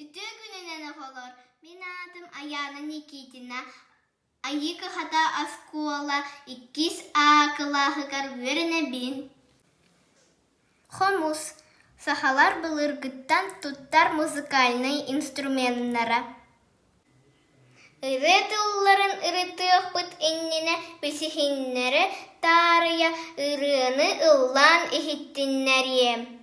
Үтүө күнүнэн оҕолор! Мин аатым Айаана Никитина, Айыы кыһата оскуола иккис А кылааһыгар үөрэнэбин. Хомус – сахалар былыргыттан туттар музыкальнай инструменнара. Ырыа тылларын ырытыахпыт иннинэ билсиһиннэрэ таарыйа ырыаны ыллаан иһитиннэриэм.